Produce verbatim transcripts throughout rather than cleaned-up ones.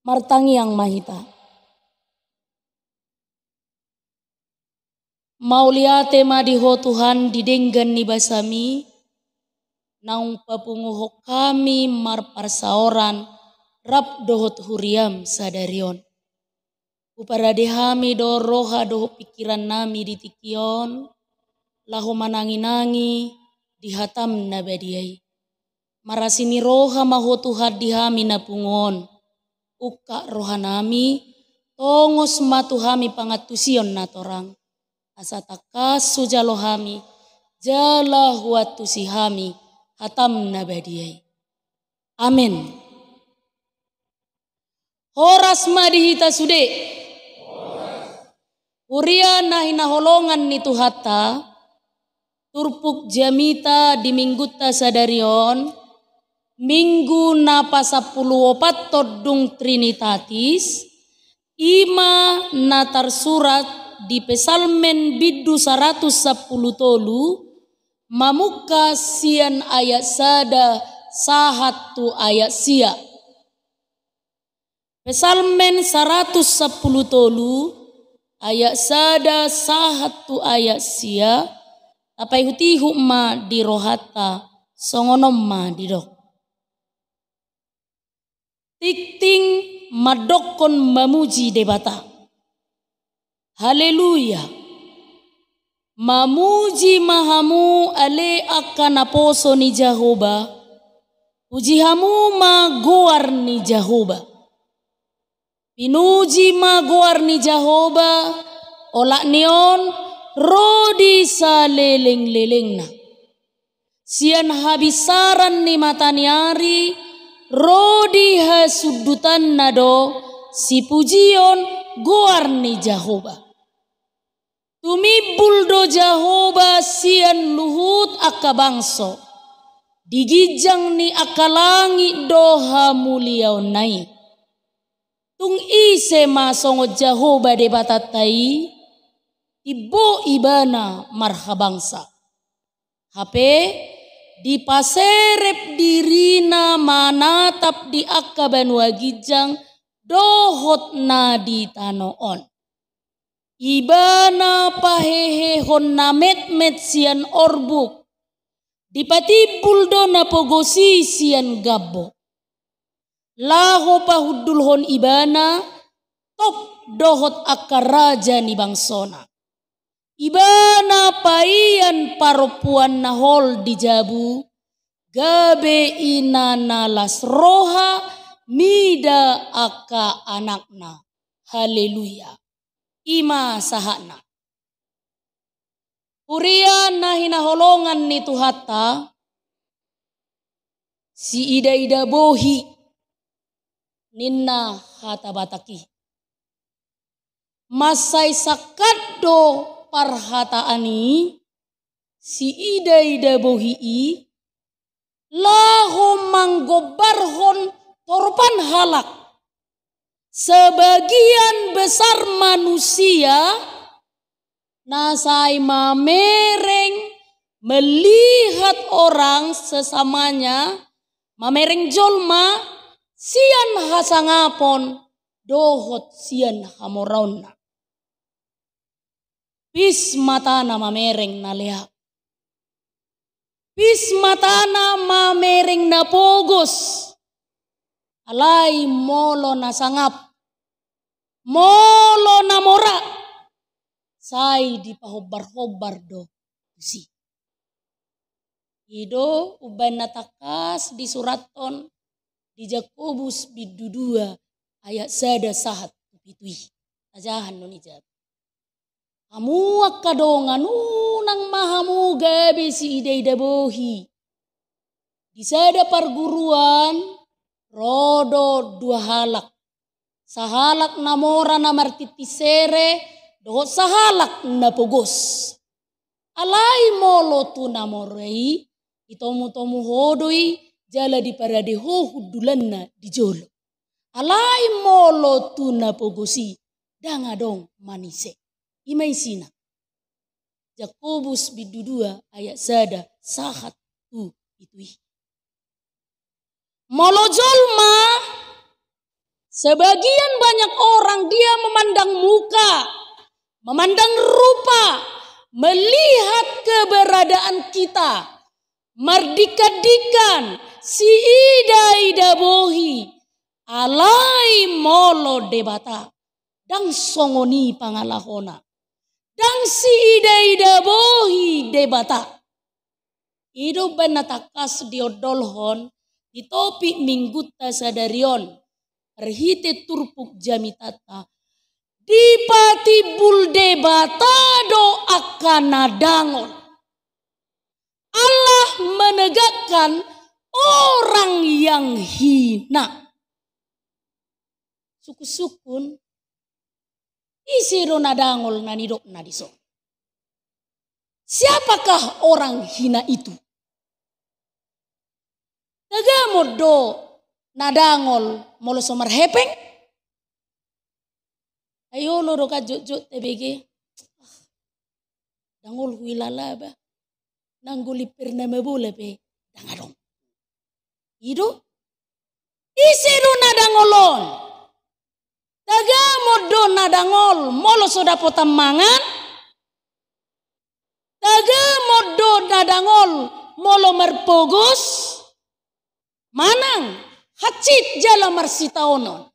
Martangiang ma hita. Mauliate ma di Ho Tuhan di denggan ni basaMi, naung papunguhon hami marparsaoran rap dohot huriaM sadari on. Huparade hami do roha dohot pingkirannami di tingki on, laho mananginangi di hataM na badia i. Marasi ni roha ma Ho Tuhan di hami na pungu on. Ungkap rohanami, tongos ma tu hami pangantusion na torang. Asa tangkas hujalo hami, jala huantusi hami hataM na badia i. Amen. Horas ma di hita sude. Huria na hinaholongan ni Tuhanta, turpuk jamita di minggunta sadari on, minggu na pasampuluopat dung Trinitatis, i ma na tarsurat di Psalmen bindu saratus sampulu tolu, mamungka sian ayat sada sahat tu ayat sia. Psalmen saratus sampulu tolu, ayat sada sahat tu ayat sia, tapaihutihut ma di rohanta, songon on ma didok. Tingting mandokkon mamuji Debata. Haleluya. Mamuji ma hamu ale angka naposo ni Jahowa, puji hamu ma goar ni Jahowa. Pinuji ma goar ni Jahowa, olat ni on ro di salelenglelengna. Sian habinsaran ni mata ni ari ro di hasundutanna do sipujion goar ni Jahowa. Tumimbul do Jahowa sian luhut angka bangso, di ginjang ni angka langit do hamuliaonna i. Tung ise ma songon Jahowa Debatanta i? Timbo Ibana marhabangsa. Hape dipaserep dirina manatap di angka banua ginjang dohot na di tano on. Ibana pahehehon na metmet sian orbuk, dipatimbul do na pogos i sian gambok. Laho pahundulhon Ibana top dohot angka raja ni bangsona. Ibana paian parompuan na hol di jabu, gabe ina na las roha mida angka anakna. Haleluya. I ma sahatna. Huria na hinaholongan ni Tuhanta, siidaida bohi ninna hata Batak i. Mansai sangkap do parhataan i, siidaida bohi i, laho manggombarhon toropan halak. Sebagian besar manusia na sai mamereng melihat orang sesamanya, mamereng jolma sian hasangapon dohot sian hamoraonna. Pis matana mamereng na lea. Pis matana mamereng na pogos. Alai molo na sangap, molo na mora, sai dipahombar-hombar do tusi. I do umbaen na tangkas disurathon di Jakobus bindu dua ayat sada sahat tu pitu i. Tajaha annon i, jabu. Hamu angka dongan, unang ma hamu gabe siida-ida bohi. Di sada parguruan ro do dua halak. Sahalak na mora na martintin sere, dohot sahalak na pogos. Alai molo tu na mora i, ditomu-tomu ho do i, jala diparade ho hundulanna di jolo. Alai molo tu na pogos i, ndang adong manise. I ma isina. Jakobus bindu dua ayat sada sahat tu pitu i. Molo jolma, sebagian banyak orang dia memandang muka, memandang rupa, melihat keberadaan kita, mardingkan-dingkan, siida-ida bohi, alai molo Debata, ndang songon i pangalahona. Ndang siida-ida bohi Debata. I do umbaen na tangkas diondolhon di topik minggunta sadari on, marhite turpuk jamitanta, dipatimbul Debata do angka na dangol. Allah menegakkan orang yang hina. Sungkun-sungkun, ise do na dangol na nidokna dison? Siapakah orang hina itu? Tagamon do na dangol molo so marhepeng? Ai olo do kan jotjot tabege. Dangol huilala ba. Nanggo limper na mabola pe ndang adong. I do. Ise do na dangol on? Tagamon do na dangol molo so dapotan mangan. Tagamon do na dangol molo marpogos. Manang hansit jala marsitaonon.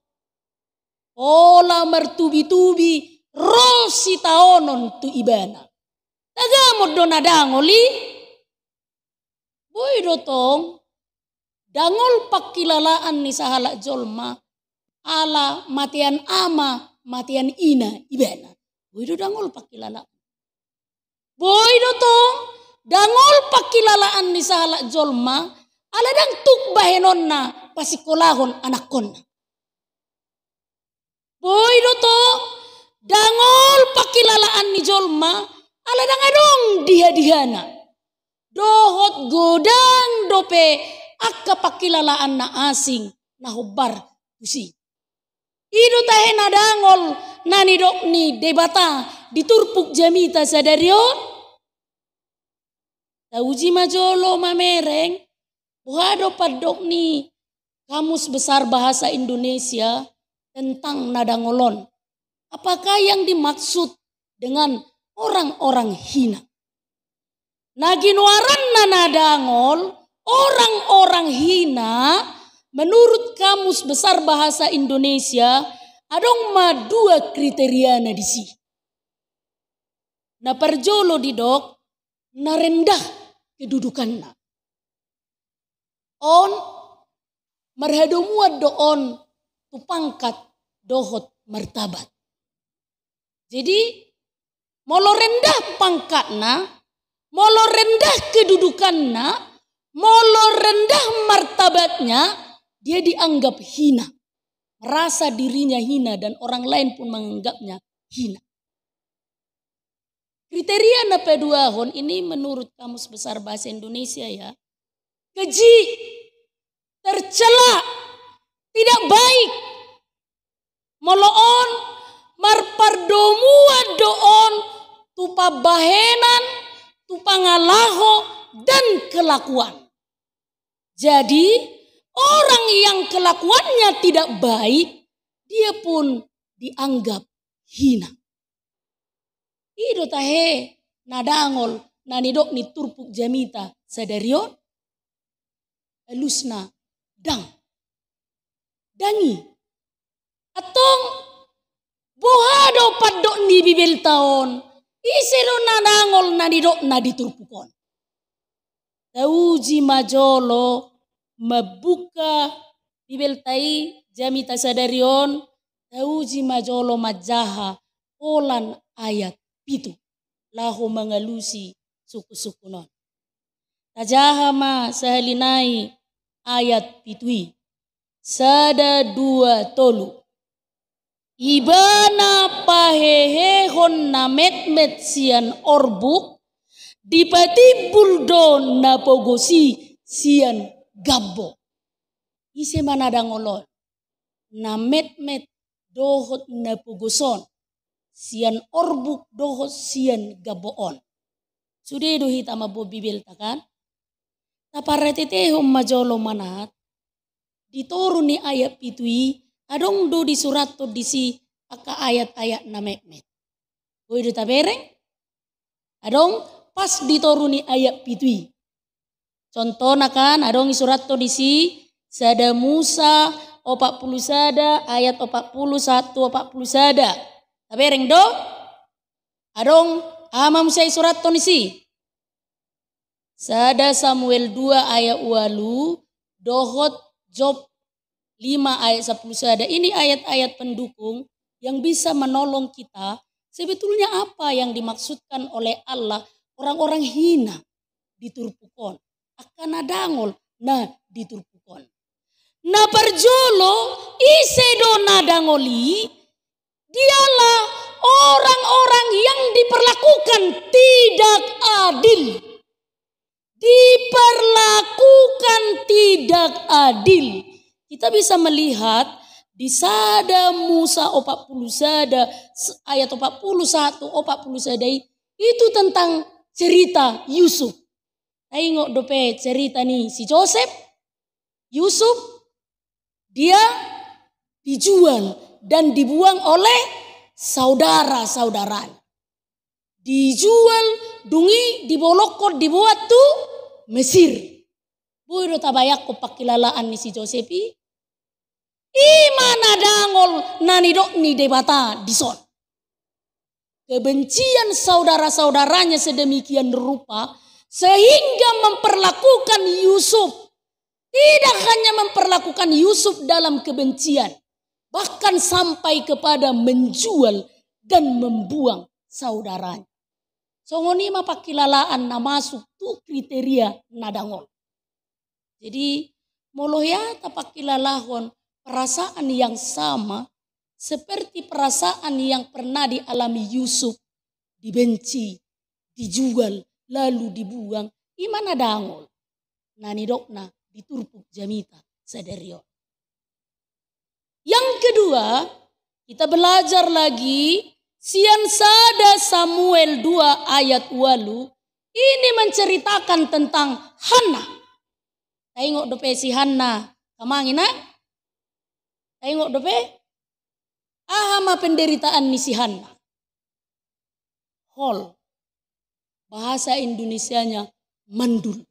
Pola martubi-tubi ro sitaonon tu ibana. Tagamon do na dangol i. Boi do tong dangol pangkilalaan ni sahalak jolma ala matean ama, matean ina ibana. Boi do dangol pangkilalaan. Boi do tong dangol pangkilalaan ni sahalak jolma ala ndang tuk bahenonna pasingkolahon anakkonna. Boi do tong dangol pangkilalaan ni jolma ala ndang adong diha-dihana. Dohot godang dope angka pangkilalaan na asing na hombar tusi. I do tahe na dangol na nidok ni Debata di turpuk jamita sadari on. Tauji ma jolo mamereng, boha do pandok ni Kamus Besar Bahasa Indonesia tentang na dangol on. Apakah yang dimaksud dengan orang-orang hina? Na ginoaranna na dangol, orang-orang hina, menurut Kamus Besar Bahasa Indonesia, adong ma dua kriteriana disi. Na parjolo didok, na rendah kedudukanna. On marhadomuan do on tu pangkat dohot martabat. Jadi, molo rendah pangkatna, molo rendah kedudukanna, molo rendah martabatnya, dia dianggap hina. Merasa dirinya hina dan orang lain pun menganggapnya hina. Kriteria na paduahon ini menurut Kamus Besar Bahasa Indonesia ya. Keji, tercela, tidak baik. Molo on marpardomuan do on tu pambahenan tu pangalaho dan kelakuan. Jadi, orang yang kelakuannya tidak baik, dia pun dianggap hina. I do tahe na dangol na nidok ni turpuk jamita sadari on? Alusna, ndang. Ndang i. Antong, boha do pandok ni Bibelta on? Ise do na dangol na nidokna di turpuk on? Tauji ma jolo mambuka Bibelta i jamita sadari on, tauji ma jolo manjaha holan ayat pitu laho mangalusi sungkunsungkun on. Tajaha ma sahali nai ayat pitu i. Sada, dua, tolu. Ibana pahehehon na metmet sian orbuk, dipatimbul do na pogos i sian gambo. Ise ma na dangol on? Na metmet dohot na pogos on, sian orbuk dohot sian gambo on. Sude do hita mamboan Bibelta, kan? Taparateatehon ma jolo, manat, di toru ni ayat pitu i, adong do disurathon disi angka ayat-ayat na metmet. Boi do tabereng? Adong, pas di toru ni ayat pitu i. Contohna, kan, adong disurathon disi, sada Musa opat pulu sada ayat opat pulu sahat tu opat pulu sada. Tabereng do? Adong, aha ma muse disurathon disi? Sada Samuel dua ayat ualu dohot Job lima ayat sapulu sada. Ini ayat-ayat pendukung yang bisa menolong kita, sebetulnya apa yang dimaksudkan oleh Allah, orang-orang hina di turpuk on, angka na dangol na di turpuk on. Na parjolo, ise do na dangol i? Dialah orang-orang yang diperlakukan tidak adil. Diperlakukan tidak adil. Kita bisa melihat di sada Musa opat pulu sada s-, ayat opat pulu sahat tu opat pulu sada i, itu tentang cerita Yusuf. Taingot dope cerita ni si Josep? Yusuf, dia dijual dan dibuang oleh saudara-saudaranya. Dijual, dung i dibolongkon, diboan tu Mesir. Boi do tabayangkon pangkilalaan ni si Josep i? I ma na dangol na nidok ni Debata dison. Kebencian saudara-saudaranya sedemikian rupa sehingga memperlakukan Yusuf, tidak hanya memperlakukan Yusuf dalam kebencian, bahkan sampai kepada menjual dan membuang saudaranya. Songon i ma pangkilalaan na masuk tu kriteria na dangol. Jadi, molo hea tapangkilalahon perasaan yang sama seperti perasaan yang pernah dialami Yusuf, dibenci, dijual, lalu dibuang, i ma na dangol na nidokna di turpuk jamita sadari on. Yang kedua, kita belajar lagi sian sada Samuel dua ayat ualu, ini menceritakan tentang Hanna. Taingot dope si Hanna, amang inang? Taingot dope? Aha ma penderitaan ni si Hanna? Hol. Bahasa Indonesianya mandul.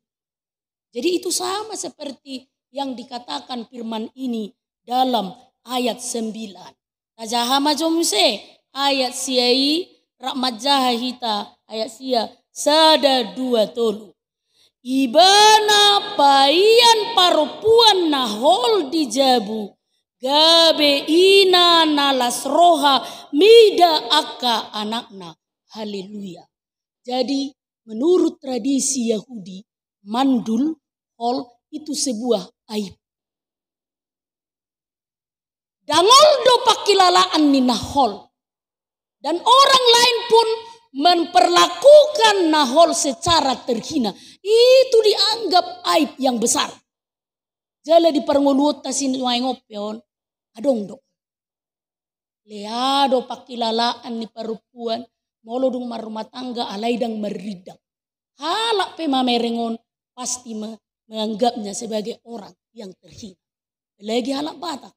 Jadi, itu sama seperti yang dikatakan firman ini dalam ayat sembilan. Tajaha ma jo muse ayat sia i, rap manjaha hita, ayat sia, sada, dua, tolu. Ibana paian parompuan na hol di jabu, gabe ina na las roha mida angka anakna. Haleluya. Jadi, menurut tradisi Yahudi, mandul, hol, itu sebuah aib. Dangol do pangkilalaan ni na hol. Dan orang lain pun memperlakukan na hol secara terhina. Itu dianggap aib yang besar. Jala di parngoluonta sinuaeng on pe on, adong do. Lea do pangkilalaan ni parompuan, molo dung marrumah tangga alai ndang marrindang. Halak pe mamereng on pasti me-, menganggapnya sebagai orang yang terhina. Lagi halak Batak.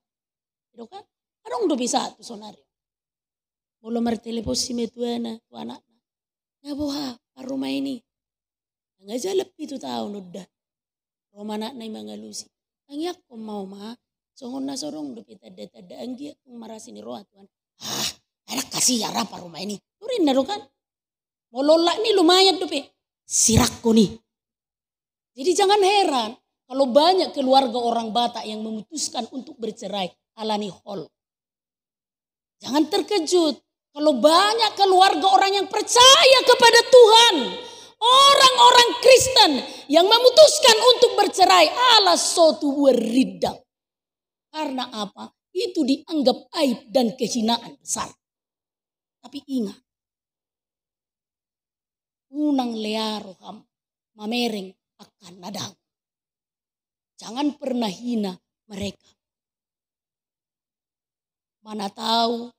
Gitu kan? Adong dope sahat tu sonari. Molo martelepon si mertuana tu anakna. Na boha, parumaen i. Nga jalan pitu taon udah. Ro ma anakna i mangalusi. Tangiangkon ma, Oma, songon na so adong dope tanda-tanda anggiat tung marasi ni roha Tuhan. Ah, anak kasiar apa rumah ini. Turin na do kan. Molo olat ni lumayan dope. Sirangkon i. Jadi jangan heran kalau banyak keluarga orang Batak yang memutuskan untuk bercerai alani hol. Jangan terkejut kalau banyak keluarga orang yang percaya kepada Tuhan, orang-orang Kristen yang memutuskan untuk bercerai ala so tubu rindang. Karena apa? Itu dianggap aib dan kehinaan besar. Tapi ingat, unang lea roham mamereng angka na dangol. Jangan pernah hina mereka. Mana tahu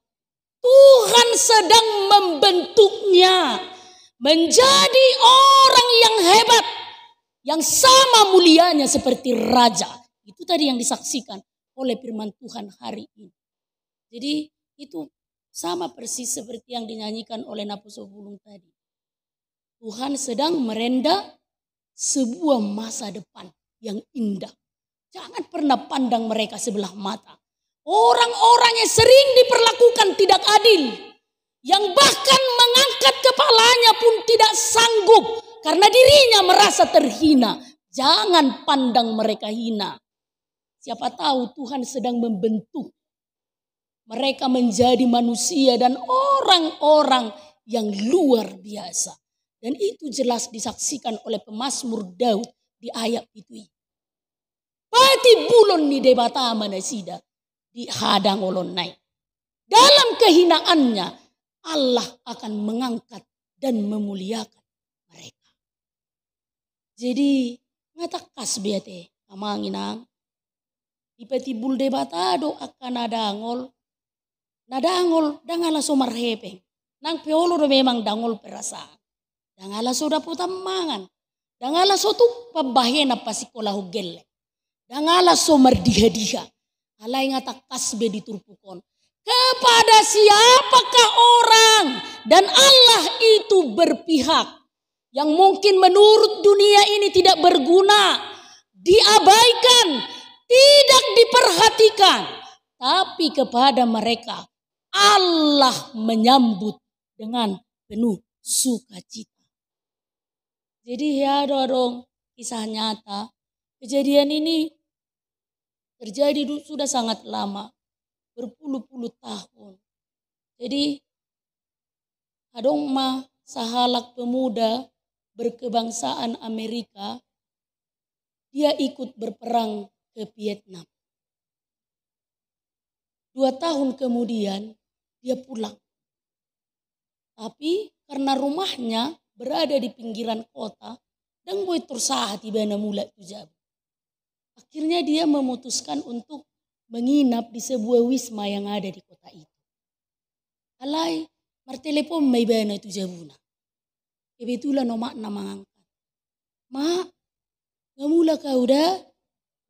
Tuhan sedang membentuknya menjadi orang yang hebat, yang sama mulianya seperti raja. Itu tadi yang disaksikan oleh firman Tuhan hari ini. Jadi itu sama persis seperti yang dinyanyikan oleh Naposo Bulung tadi. Tuhan sedang merenda sebuah masa depan yang indah. Jangan pernah pandang mereka sebelah mata. Orang-orang yang sering diperlakukan tidak adil, yang bahkan mengangkat kepalanya pun tidak sanggup karena dirinya merasa terhina. Jangan pandang mereka hina. Siapa tahu Tuhan sedang membentuk mereka menjadi manusia dan orang-orang yang luar biasa. Dan itu jelas disaksikan oleh pemazmur Daud di ayat pitu i. Patimbulon ni Debata ma nasida di hadangolonna i. Dalam kehinaannya, Allah akan mengangkat dan memuliakan mereka. Jadi, nga tangkas be ate, amang inang. Dipatimbul Debata do angka na dangol. Na dangol, ndang ala so marhepeng. Nang pe olo do memang dangol perasaan. Ndang ala so dapotan mangan. Ndang ala so tuk pambahenan pasingkolahon gelleng. Ndang ala so mardiha-diha. Alai nga tangkas be di turpuk on. Kepada siapakah orang dan Allah itu berpihak? Yang mungkin menurut dunia ini tidak berguna, diabaikan, tidak diperhatikan. Tapi kepada mereka, Allah menyambut dengan penuh sukacita. Jadi, ya, adong, adong kisah nyata. Kejadian ini terjadi du-, sudah sangat lama, berpuluh-puluh tahun. Jadi, adong ma sahalak pemuda berkebangsaan Amerika, dia ikut berperang ke Vietnam. Dua tahun kemudian, dia pulang. Tapi karena rumahnya berada di pinggiran kota, ndang boi torus sahat ibana mulak tu jabu. Akhirnya dia memutuskan untuk menginap di sebuah wisma yang ada di kota itu. Alai, martelepon ma ibana tu jabuna. Kebetulan omakna mangangkat. "Mak, nga mulak ahu da?"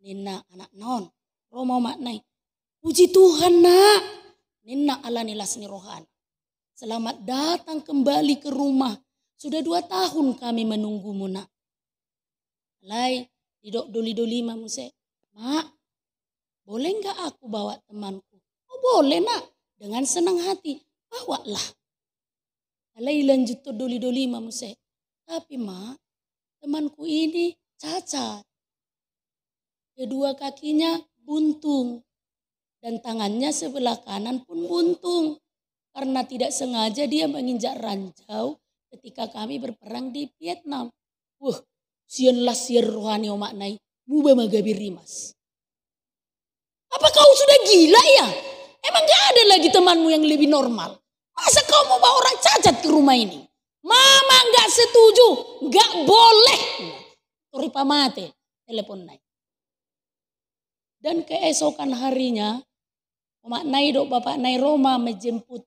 ninna anakna on. Ro ma omakna i. "Puji Tuhan, Nak," ninna alani las ni rohana. "Selamat datang kembali ke rumah. Sudah dua tahun kami menunggumu, Nak." Alai, didok doli-doli ma muse, "Mak, boleh nggak aku bawa temanku?" "Oh, boleh, Nak, dengan senang hati. Bawalah." Alai, lanjut tu doli-doli ma muse, "Tapi, Mak, temanku ini cacat. Kedua kakinya buntung. Dan tangannya sebelah kanan pun buntung. Karena tidak sengaja dia menginjak ranjau ketika kami berperang di Vietnam." Wah, sian las sian roha ni omakna i, muba ma gabe rimas. "Apa kau sudah gila, ya? Emang nggak ada lagi temanmu yang lebih normal? Masa kau mau bawa orang cacat ke rumah ini?" "Mama nggak setuju, nggak boleh." Tor dipamate teleponna i. Dan keesokan harinya, omakna i dohot bapakna i ro ma menjemput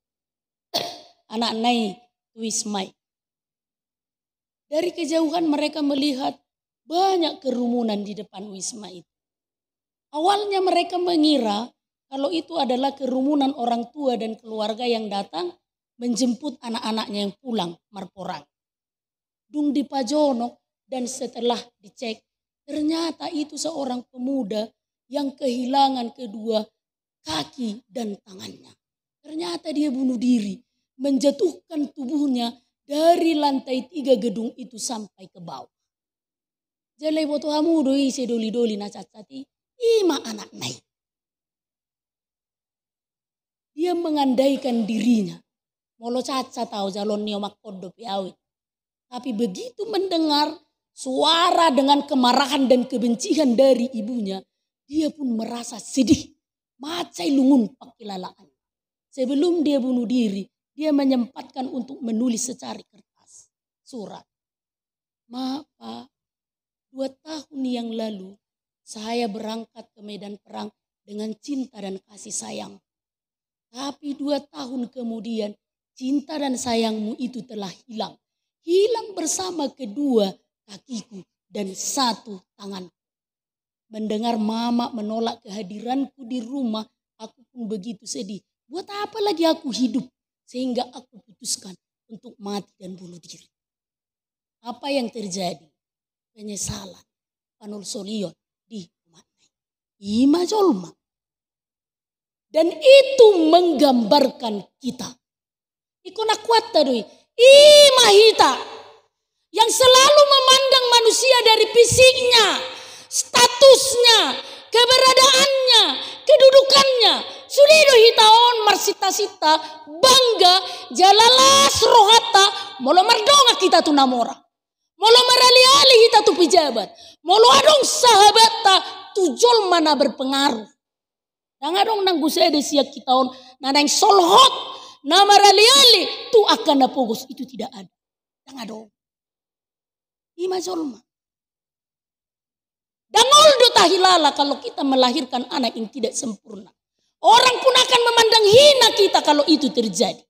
anakna i tu wisma i. Dari kejauhan mereka melihat banyak kerumunan di depan wisma itu. Awalnya mereka mengira kalau itu adalah kerumunan orang tua dan keluarga yang datang menjemput anak-anaknya yang pulang marporang. Dung dipajonok dan setelah dicek, ternyata itu seorang pemuda yang kehilangan kedua kaki dan tangannya. Ternyata dia bunuh diri, menjatuhkan tubuhnya dari lantai tiga gedung itu sampai ke bawah. Jala iboto hamu do i, sedoli-doli na cacat i, i ma anakna i. Dia mengandaikan dirinya. Molo cacat au, jaloon ni omakhon dope au i. Tapi begitu mendengar suara dengan kemarahan dan kebencian dari ibunya, dia pun merasa sedih. Mansai lungun pangkilalaanna. Sebelum dia bunuh diri, dia menyempatkan untuk menulis secari kertas, surat. Ma, Pa, dua tahun yang lalu saya berangkat ke medan perang dengan cinta dan kasih sayang. Tapi dua tahun kemudian, cinta dan sayangmu itu telah hilang. Hilang bersama kedua kakiku dan satu tanganku. Mendengar mama menolak kehadiranku di rumah, aku pun begitu sedih. Buat apa lagi aku hidup? Sehingga aku putuskan untuk mati dan bunuh diri. Apa yang terjadi? Penyesalan, panolsolion di umatna i. I ma jolma. Dan itu menggambarkan kita. Ingkon akuanta do i. I ma hita yang selalu memandang manusia dari fisiknya, statusnya, keberadaannya, kedudukannya. Sude do hita on marsinta-sinta, bangga, jala las rohanta molo mardongan hita tu na mora. Molo marali-ali hita tu pejabat, molo adong sahabatta tu jolma na berpengaruh. Ndang adong nanggo sada sian hita on na naeng solhot, na marali-ali tu angka na pogos, itu tidak ada. Ndang adong. I ma jolma. Dangol do tahilala kalau kita melahirkan anak yang tidak sempurna. Orang pun akan memandang hina kita kalau itu terjadi.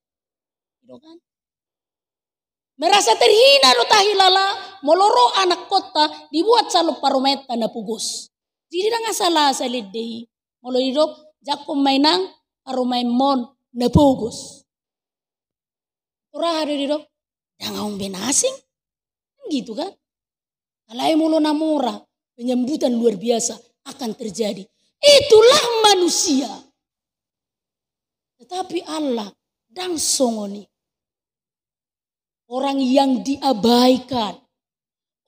Gitu kan? Merasa terhina do tahilala molo ro anakkonta dibuat calon parumaenta na pogos. Jadi ndang asal-asal ende i. Molo didok, jangkon ma inang parumaenmon na pogos. Tor aha do didok? Ndang adong be na asing. Kan gitu kan? Alai molo na mora, penyambutan luar biasa akan terjadi. Itulah manusia. Tetapi Allah ndang songon i. Orang yang diabaikan,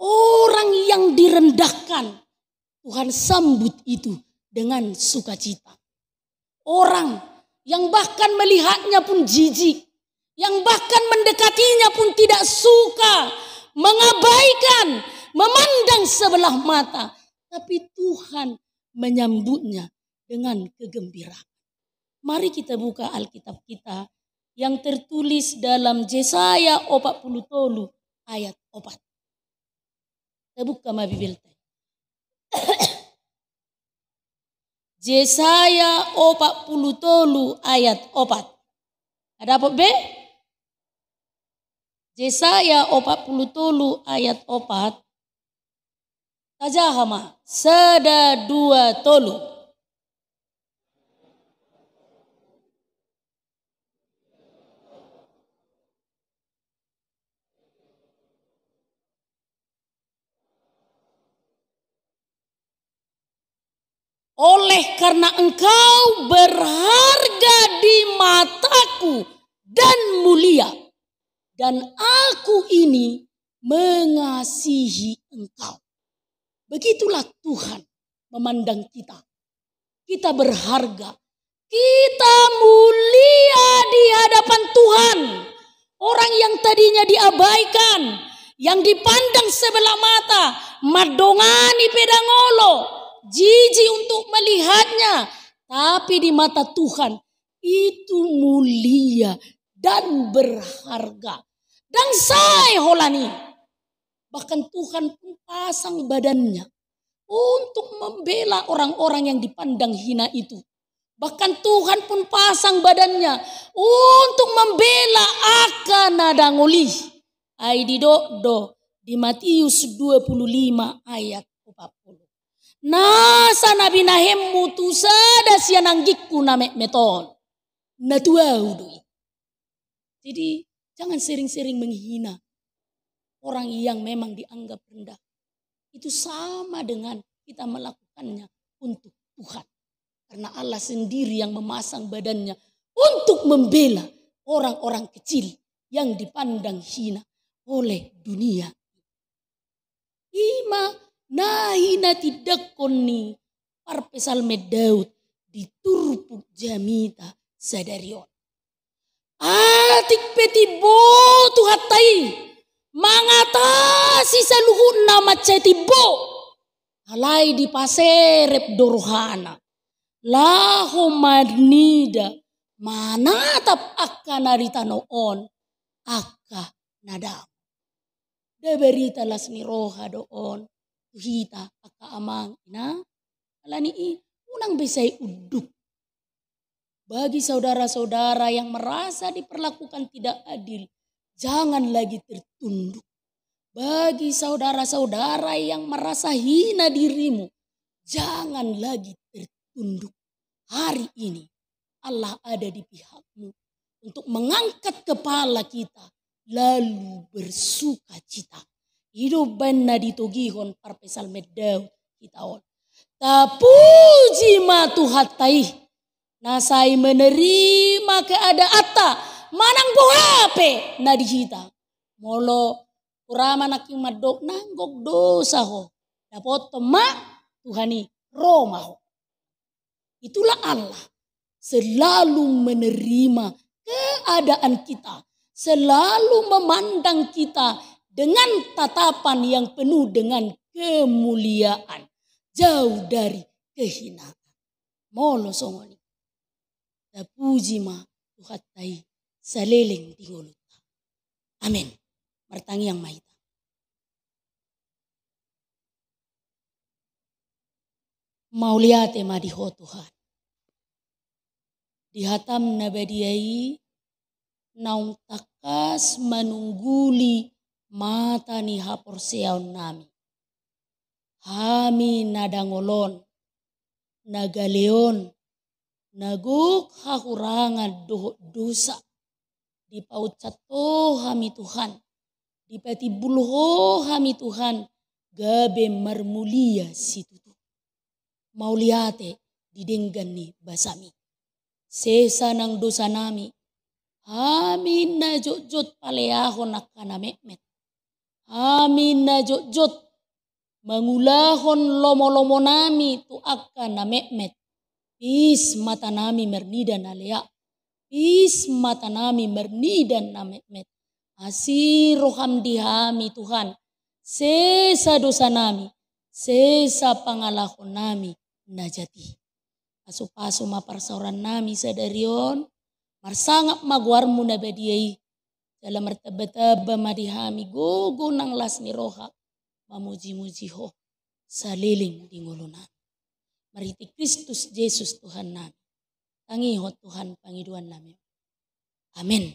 orang yang direndahkan, Tuhan sambut itu dengan sukacita. Orang yang bahkan melihatnya pun jijik, yang bahkan mendekatinya pun tidak suka, mengabaikan, memandang sebelah mata, tapi Tuhan menyambutnya dengan kegembiraan. Mari kita buka Alkitab kita yang tertulis dalam Jesaya opat puluh tolu ayat opat. Kita buka ma Bibelta. Jesaya opat puluh tolu ayat opat. Ada apa be? Jesaya opat puluh tolu ayat opat. Tajaha ma, sada, dua, tolu. Oleh karena engkau berharga di mataku dan mulia, dan aku ini mengasihi engkau. Begitulah Tuhan memandang kita. Kita berharga. Kita mulia di hadapan Tuhan. Orang yang tadinya diabaikan, yang dipandang sebelah mata, mandongani pe ndang olo, jijik untuk melihatnya, tapi di mata Tuhan itu mulia dan berharga. Ndang sae holan i. Bahkan Tuhan pun pasang badannya untuk membela orang-orang yang dipandang hina itu. Bahkan Tuhan pun pasang badannya untuk membela angka na dangol i. Ai didok do, di Matius dua puluh lima ayat empat puluh. Nasa na binahenmu tu sada sian anggingku na metmet on, na tu ahu do i. Jadi, jangan sering-sering menghina orang yang memang dianggap rendah. Itu sama dengan kita melakukannya untuk Tuhan. Karena Allah sendiri yang memasang badannya untuk membela orang-orang kecil yang dipandang hina oleh dunia. Ima na hinatindangkon ni parpsalmen Daud di turpuk jamita sadari on. Atik pe timbo Tuhanta i mangatasi saluhutna mansai timbo, alai dipaserep do rohana laho marnida manatap angka na di tano on, angka na dao. Da barita las ni roha do on tu hita angka amang inang. Alani i, unang be sai unduk. Bagi saudara-saudara yang merasa diperlakukan tidak adil, jangan lagi tertunduk. Bagi saudara-saudara yang merasa hina dirimu, jangan lagi tertunduk. Hari ini Allah ada di pihakmu untuk mengangkat kepala kita lalu bersukacita. I do umbahen na ditogihon parpsalmen Daud hita on. Tapuji ma Tuhanta i, na sai menerima keadaanta manang boha pe na di hita. Molo hurang ma nangkin mandok na gok dosa ho, dapothon ma Tuhan i, ro ma ho. Itulah Allah selalu menerima keadaan kita, selalu memandang kita dengan tatapan yang penuh dengan kemuliaan, jauh dari kehinaan. Molo songon i, tapuji ma Tuhanta i saleleng di ngolunta. Amen. Martangiang ma hita. Mauliate ma di Ho Tuhan, di hataM na badia i naung tangkas manungguli mata ni haporseaonnami. Hami na dangol on, na gale on, na gok hahurangan dohot dosa, dipaunsat Ho hami Tuhan, dipatimbul Ho hami Tuhan, gabe marmulia situtu. Mauliate di denggan ni basaMi. Sesa nang dosanami, hami na jotjot paleahon angka na metmet. Hami na jotjot mangulahon lomolomonami tu angka na metmet. Pis matanami marnida na lea. Pis matanami marnida na metmet. Asi rohaM di hami Tuhan. Sesa dosanami, sesa pangalahonami na jat i. Pasupasu ma parsaorannami sadari on, marsangap ma goarMu na badia i, jala martambatamba ma di hami gogo nang las ni roha mamujimuji Ho saleleng di ngolunami. Marhite Kristus Jesus Tuhannami. Tangihon Tuhan pangidoannami. Amen.